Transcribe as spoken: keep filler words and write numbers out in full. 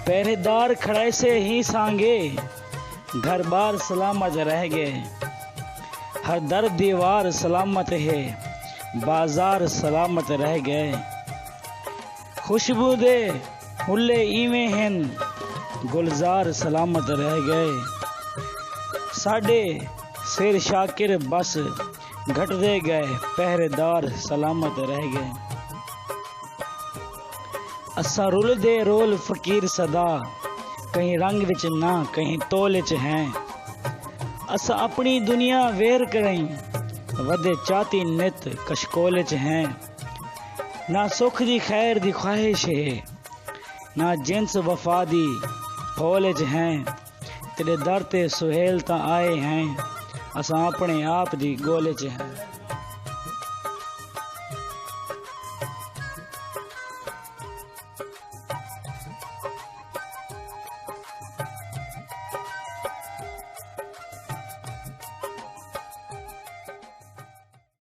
پہرے دار کھڑائے سے ہی سانگے، گھر بار سلامت رہ گئے۔ ہر در دیوار سلامت ہے، بازار سلامت رہ گئے۔ خوشبو دے حلے ایویں ہن، گلزار سلامت رہ گئے۔ ساڈے سر شاکر بس گھٹدے گئے، پہرے دار سلامت رہ گئے۔ اساں رلدے رول فقیر صدا، کہیں رنگ وچ نہ کہیں تول وچ ہیں۔ اساں اپݨی دنیا ویر کرئیں، ودے چاتی نت کشکول وچ ہیں۔ نہ سکھ دی خیر دی خواہش ہے، نہ جنس وفا دی پھول وچ ہیں۔ تیݙے در تے سہیل تاں آئے ہیں، اساں اپݨے آپ دی ڳول وچ ہیں۔